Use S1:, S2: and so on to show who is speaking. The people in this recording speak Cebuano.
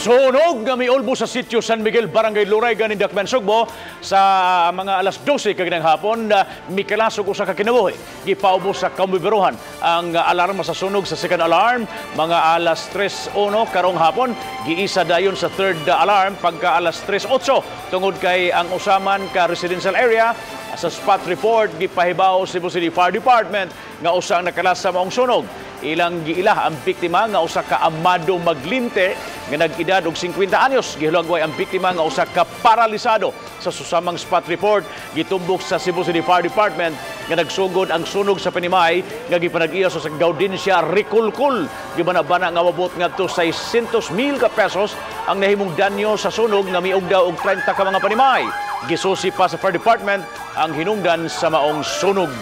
S1: Sunog nga miulbo sa sitio San Miguel, Barangay Lurega, ning Dakbayan Sugbo sa mga alas 12 kaginang hapon, mikalasog usa ka kinabuhi. Gipaubos sa kambibiruhan ang alarma sa sunog sa second alarm mga alas 3:01 karong hapon. Giisa dayon sa third alarm pagka alas 3:08 tungod kay ang usaman ka residential area. Sa spot report, gipahibaw Cebu City Fire Department nga usa ang nakalas sa maong sunog. Ilang giila ang biktima nga usa ka Amado Maglinte nga nag-edad og 50 anyos. Gihulagway ang biktima nga usa ka paralisado. Sa susamang spot report, gitumbok sa Cebu City Fire Department nga nagsugod ang sunog sa panimay nga gipanag-iya sa Gaudencia Riculcul. Gibanabana nga mabot ngadto 600 mil ka pesos ang nahimong danyo sa sunog nga miugdaw og 30 ka mga panimay. Gisusi pa sa Fire Department ang hinungdan sa maong sunog.